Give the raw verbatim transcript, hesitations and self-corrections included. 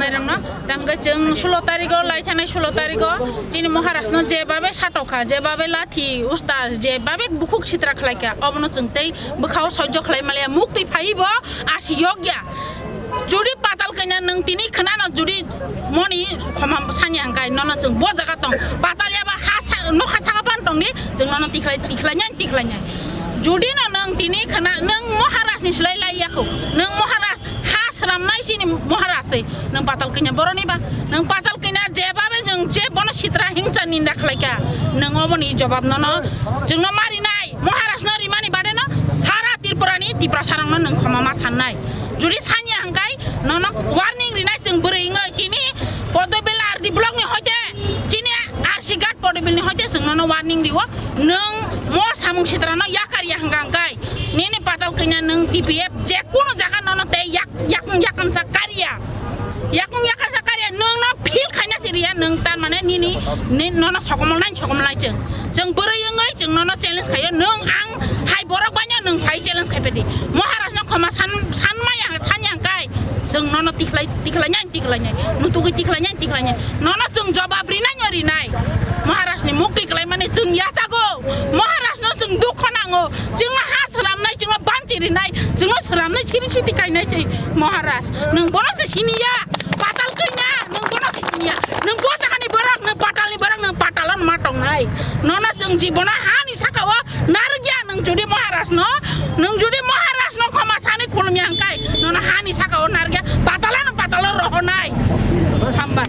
Nairokno, tangkhe chwng sulo tarigo, lai thanai sulo tarigo, chini Maharajno jebabe satokha, jebabe lathi, usta, jebabe bukhuk sitra khlaikha, obono chwng tei bwkhao sojjo khlai maliya, muktwi phaibo asi yokya. Judi Patal Kanya nwng tini khwnano judi moni khoma sanya hwnkhe nono chwng bo jaga tong, Patal yaba ha sa-, nokha saka pan tongdi, chwng nono tikhlai, tikhlai nai, tikhlai nai. Judi no nwng tini khwna, nwng Maharajni slai lai yakho, nwng Maharaj ha swnamnai chini Maharaj se, nwng Patal Kanya boroni ba, nwng Patal Kanya jebabe nwng je bono sitra hingsa ninda khlaikha, nwng oboni jobab nono chwngno marinai, Maharajno rimani badeno sara Tripurani Tiprasarokno nwng khoma ma sannai. Judi sanya hwnkhe nono warning rinai chwng bwrwi wngwi chini Podobil R D blockni hoite chini R C Ghat Podobilni hoite chwng nono warning rio, nwng mo samung sitrano yakar ya hwnkha hwnkhe nini Patal Kanya nwng T P F je kunu jaga nono tei yak-, yakung yakamsa karya. Yakung yakamsa karya, nwng no feel khaina siriya, nwng tar mane nini, ni-, nono sokomol nai, sokomol nai chwng. Chwng bwrwi wngwi chwng nono challenge khaio, nwng ang hai borok baino nwng phai challenge khai pedi. Maharajno khoma san, san maya, san yang kai, chwng nono tikhlai, tikhlai nai, tikhlai nai. Nutugwi tikhlai nai, tikhlai nai. Nono chwng jobab rinai no rinai. Maharajni mukti khlai mani chwng yachago. Maharajno chwng dukho nango. Chwngno ha swnamnai, chwngno banchi rinai, chwngno swnamnai siri siti kainai se Maharaj. Nwng bono se siniya, Patal Kanya, nwng bono se siniya. Nwng bo sakani borok, nwng Patalni borok, nwng Patalo ma tongnai. Nono chwng jibono hani sakao narwkya, nwng jodi Maharajno, nwng jodi Maharajno khoma sani khulumya hwnkhe, nono hani sakao narwkya, Patalano Patalo rohonai. Hamba.